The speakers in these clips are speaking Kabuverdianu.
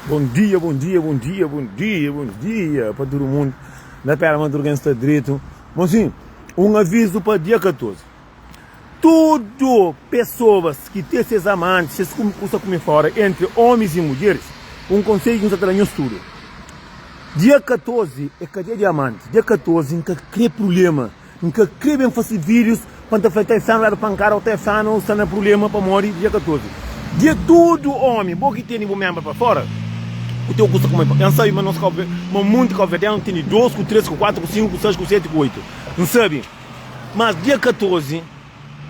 Bom dia, bom dia, bom dia, bom dia, bom dia pa tudu mundu. Na pera ma tudu ken sta dretu. Bom sim, um aviso pa dia 14. Tudu pessoas ki ten ses amantes, ses ku sta kume fora entre homis e mudjeris, um konselho ki N sta ta da nhos tudu. Dia 14 é ka dia di amanti. Dia 14 N ka kre problema. N ka kre ben fase vídius pa N ta fla ta fla-nu dadu pankada ô ta fla-nu sta na prubléma pamodi dia 14. Dia tudu ómi, bo ki tene bu ménbra pa fóra, ku teu kusa kuma N sabe ma nos Cabo ma munti kabuverdianu tene dôs ku três ku kuatu ku sinku ku sais ku seti ku oitu. N sabe. Mas dia 14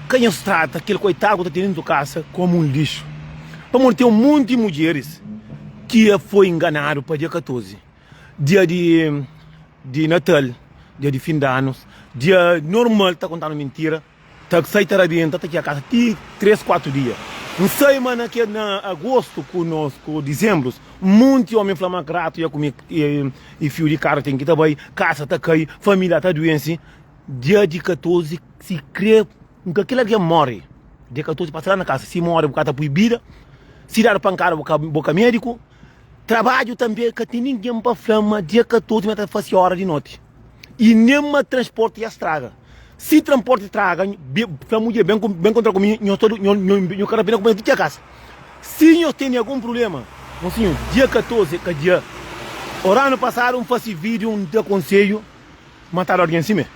ka nhos trata kel koitadu ku ta tene dentu kasa komu un lixu. Pamodi ten munti mudjeris ki foi nganadu pa dia 14. Dia di di Natal, dia di fin di anus, dia normal ta kontanu mintira, ta sai ta rabenta, ta txiga kasa ti 3, 4 dia. N sai ma na ke na agostu ku nos ku dizembrus, munti omi fla ma ratu ia kume e fiu di karu ten ki ta bai, kasa ta kai, familia ta duense. Dia di 14 si kre nka kel algen more, dia 14 pasa la na kasa, si more bu ka ta pui bida, si dadu pankada bu ka bu ka mediku. Trabadju tanbe ka ten ningen pa fla ma dia 14 ma ta fase ora di noti i nen ma transporti ya straga. Si tranporti traga, fla mudjer ben ben kontra ku mi, nho todo nho nho ka rapina ku mi ti txia kasa. Si nho tene algun prublema, mosinhu, dia 14 ka dia. Ora anu pasadu N fase video N da konselhu matadu algen sime.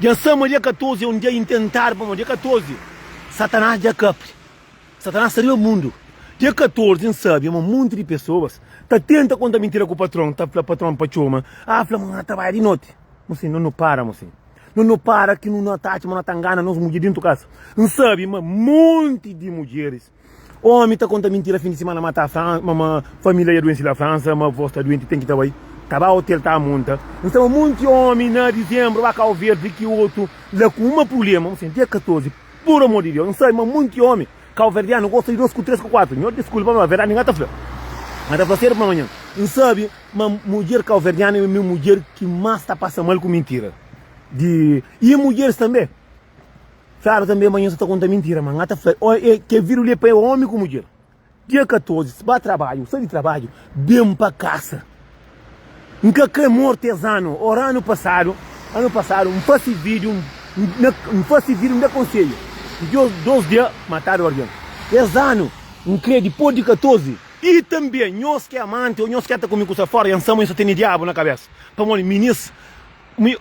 Dja N sa ma dia 14 é un dia intentadu pamodi dia 14 Satanás dja kapri. Satanás sta riba mundu. Dia 14 N sabe ma munti di pesoas ta tenta konta mintira ku patron, ta fla patron pa txoma, ah fla ma N na trabadja di noti. Mosin, no no para mosin. No no para ki no na ta atxa ma no ta ngana nos mudjer dintu kasa. N sabe ma munti di mudjeris, omi ta konta mintira fin di simana ma ta ma ma familia ya duensi la Fransa, ma avó sta duenti ten ki ta bai, ta ba otel ta monta. N sabe ma munti omi na dizembru ba Kau Verdi ki otu la ku uma prublema. Mosin, dia 14. Pur amor di Deus, N sabe ma munti omi kauverdianu gosta di dos ku tres ku kuatru. Nho diskulpa ma verdadi N ka ta fla. N ta fla sedu pa manhan. N sabe ma mudjer kauverdianu é mudjer ki mas ta pasa mal ku mintira. Di i mudjeris tanbe. Fladu tanbe ma nho sa ta konta mintira, ma N ka ta fla. O e ke vidu li é pa omi ku mudjer. Dia 14, si ba trabadju, sai di trabadju, ben pa kasa. N ka kre morti es anu, ora anu pasadu, anu pasadu, N fasi vidiu, N fasi vidiu, N da konselhu, di dos dia matadu algen. Es anu, N kre dipos di 14, i tanbe nhos ki é amanti o nhos ki ta kume kusa fora, N sa ma nhos ta tene diabu na kabesa, pamodi minis,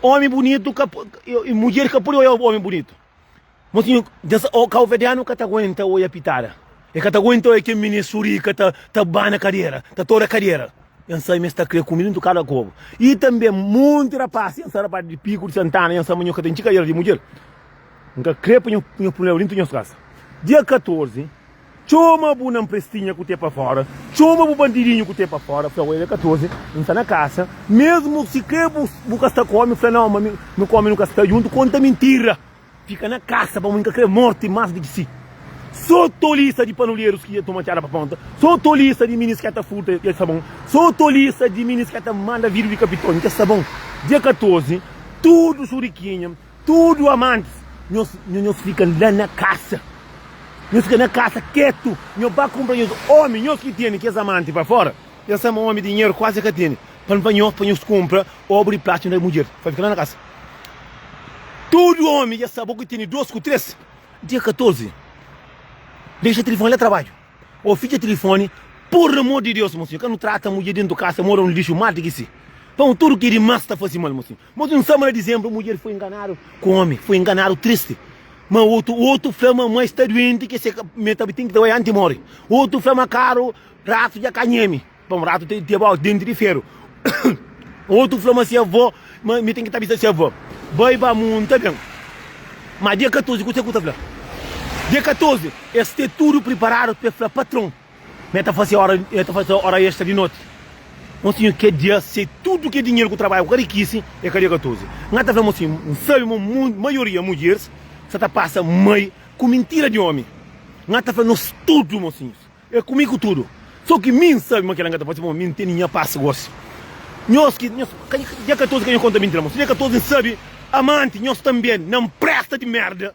omi bunitu ka, mudjer ka pode oia omi bunitu. Mosinhu, dja o kauverdianu ka ta aguenta oia pitada. E ka ta aguenta oia kel minis surika ta ta bana kadera, ta tora kadera. Nha sabe ma es ta kre kume dentu kada kobu. I tanbe monti rapasi, nha sabe rapasi di Piku, di Santana, nha sabe ma nho ka ten txi kadera di mudjer. N ka kre pa nho nho pui dentu nhos kasa. Dia 14, txoma bu nanprestinha ku te pa fora, txoma bu bandidinhu ku te pa fora, fla, oia dia 14, N sta na kasa, mesmu si kre bu bu ka sta ku omi, fla, nau, ma mi nu ku omi nu ka sta djuntu, konta mintira. Fika na kasa pamodi N ka kre morti más di ki si. So tolisa di panulerus ki ia toma txada pa ponta, so tolisa di minis ki ta furta kel sabon, so tolisa di minis ki ta manda vidu di kapiton kel sabon. Dia 14, tudu surikinha, tudu amantis, nhos nhos fika la na kasa. Nhos fika na kasa ketu, nhos ba kunpra nhos omi, nhos ki tene kes amanti pa fora, es sama omi dinheru kuazi ka tene. Pa N fla nhos pa nhos kunpra obu di plástiku na mudjer pa fika la na kasa. Tudu omi dja sabe ki tene 2 ku 3 dia 14. Dexa tilifoni la trabadju o fitxa tilifoni por amor di Deus mosinhu ka nu trata mudjer dentu kasa mora un lixu mal di ki si. Pamo tudu ki di mas ta fasi mal mosinhu. Mosinhu N sama na dizembru mudjer foi nganadu ku omi foi nganadu tristi. Ma otu otu fla ma mai sta duenti ki se me ta ten ki ta bai anti mori. Otu fla ma karu ratu dja ka nhemi. Pa un ratu te teba denti di feru. Otu fla ma si avó, ma mi ten ki ta avisa si avó. Bai ba munta ben. Ma dia 14 kuse ku ta fla? Dia 14 es te tudu priparadu pa e fla patron ma e ta fase ora, e ta fase ora extra di noti. Mosinhu ke dia se tudu ke dinheru ku trabadju ku ka rikisi e ka dia 14. Nga ta fla mosinhu, N sabe ma maioria mudjeris sa ta pasa mai ku mintira di omi. Nga ta fla nos tudu mosinhus. É ku mi ku tudu. So ki mi N sabe ma kela N ka ta fase pamodi mi N tene nha pas gosi. Nhos ki nhos ka dia 14 ka nhos konta mintira mo. Si dia 14 N sabe amanti nhos tanbe na npresta di merda.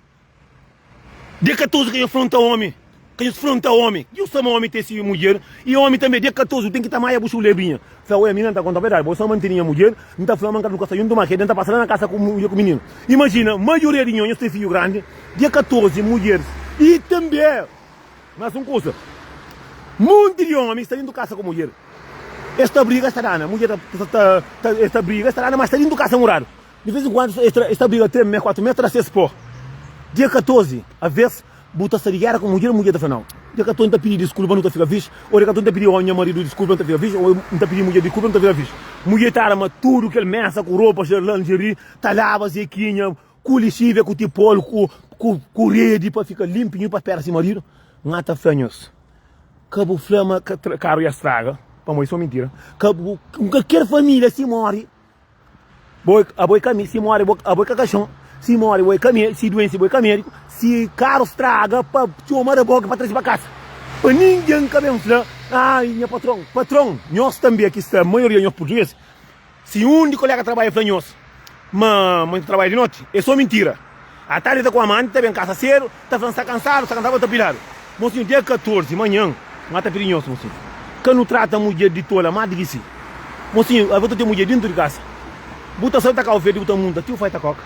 Dia 14 ka nhos fronta omi. Ka nhos fronta omi. Nhos sama omi ten si mudjer i omi tanbe dia 14 ten ki ta maia bu xulebrinha. Fla, Oia, mi na ta konta verdadi, bo sama N tene nha mudjer, N ta fla ma N ka nu ka sta juntu, ma keda N ta pasa la na kasa ku mudjer ku mininu. Imajina, maioria di nho, nhos ten fidju grandi, dia 14 mudjeris i tanbe mas un kusa, monti di omi sta dentu kasa ku mudjer, es ta briga, es ta dana, mudjer ta ta ta es ta briga, es ta dana, ma sta dentu kasa muradu. Di vez en kuandu es ta briga 3 mes, 4 mes, ta da ses po. Dia 14, aves bu ta sta di gera ku mudjer, mudjer ta fla nau. Dia 14 N ta pidi diskulpa, nu ta fika fixi. Ô dia 14 N ta pidi nha maridu diskulpa, nu ta fika fixi. Ô N ta pidi mudjer diskulpa, nu ta fika fixi. Mudjer ta arma tudu kel mesa ku ropa, lingerie, ta laba zekinha ku lixivia, ku tipol, ku redi pa fika linpinhu pa spera si maridu. N ta fla nhos, ka bu fla ma karu ya straga, pamodi so mintira. Ka bu, kalker familia si mori. Bo abo é ka mi, si mori bo abo é ka kaxon, si mori bo é ka mi, si duense bo é ka médiku, si karu straga pa txoma reboki pa traze pa kasa. Pa ningen ka ben fla, ai nha patron, patron, nhos tanbe ki sta maioria nhos purtuges, si un di kolega trabadja fla nhos ma ma ta trabadja di noti, é so mintira. A tardi ta ku amanti ta ben kasa sedu, ta fla N sta kansadu, sta kansadu, bo ta piladu. Mosinhu, dia 14, manhan, N ta pidi nhos, mosinhu, ka nu trata mudjer di tola más di ki si. Mosinhu, abo ta ten mudjer dintu di kasa, bu ta sai ta Kau Verdi, bu ta munta ti bu fai ta koka.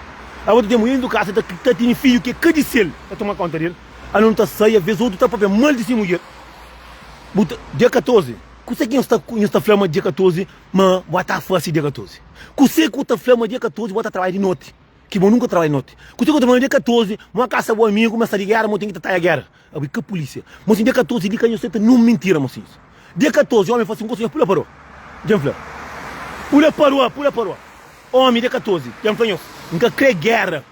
Abo ta ten mudjer dintu di kasa, ta ta tene fidju ki é ka di sel, ta toma konta del. Anu nu ta sai, aves otu ta papia mal di si mudjer. Bu ta, dia 14, kuse ki nhos ta nhos ta fla ma dia 14 ma bu ta fase dia 14? Kuse ku ta fla ma dia 14 bu ta trabadja di noti? Ki bo nunka trabadja noti. Kuse ku ta fla ma dia 14 mo kasa bo amigu ma sta di gera mo ten ki ta taia gera. Abo i ka polisia. Mosinhu dia 14 li ka nho seta nun mintira mosinhus. Dia 14 omi fasi un kusa nho pula pa rua. Dja N fla. Pula pa rua, pula pa rua. Omi dia 14 dja N fla nhos N ka kre gera.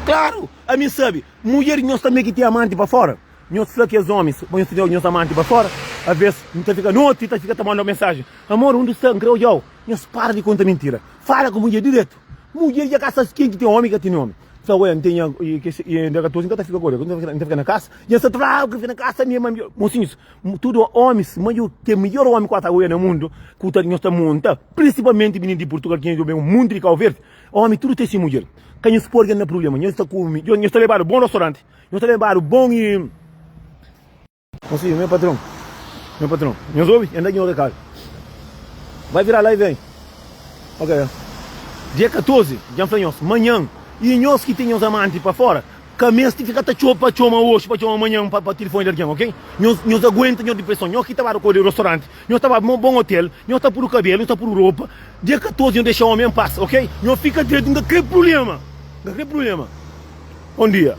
Klaru, ami N sabi. Mudjer di nhos tanbe ki ten amanti pa fora. Nhos fla kes omis ma nhos ten nhos amanti pa fora. Aves N ta fika noti ta fika ta manda mensajen. Amor, undi sta? N kre odja-u. Nhos para di konta mintira. Fala ku mudjer diretu. Mudjer dja ka sabe ken ki ten omi ki ka tene omi. Fla, Oia, N ten nha i N da 14, N ka ta fika ku el. N ta fika na kasa. Dja N sta ta fla, Ah, N kre fika na kasa mi, ma mi. Mosinhus, tudu omis, ma yo ten midjor omi ku ata oia na mundu, ku ta nhos ta monta, prinsipalmenti mininu di Purtugal ki nhos ben un munti di Kau Verdi. Omi tudu ten si mudjer. Ka nhos poi algen na prublema. Nhos ta kume, nhos ta lebadu bon rostoranti, nhos ta lebadu bon i. Mosinhu, meu patron, meu patron, nhos obi? N da nho rekadu. Vai virar lá e vem. Ok. Dia 14, dja N fla nhos, manhan. I nhos ki ten nhos amanti pa fora, ka meste fika ta txo pa txoma oxi, pa txoma manhan pa, pa tilifoni di algen, ok? Nhos, nhos aguenta nhos dipreson. Nhos ki ta badu kode rostoranti, nhos ta ba bon otel, nhos ta pudu kabelu, nhos ta pudu ropa. Dia 14 nhos dexa omi en pas, ok? Nhos fika dretu, N ka kre prublema. N ka kre prublema. Bon dia.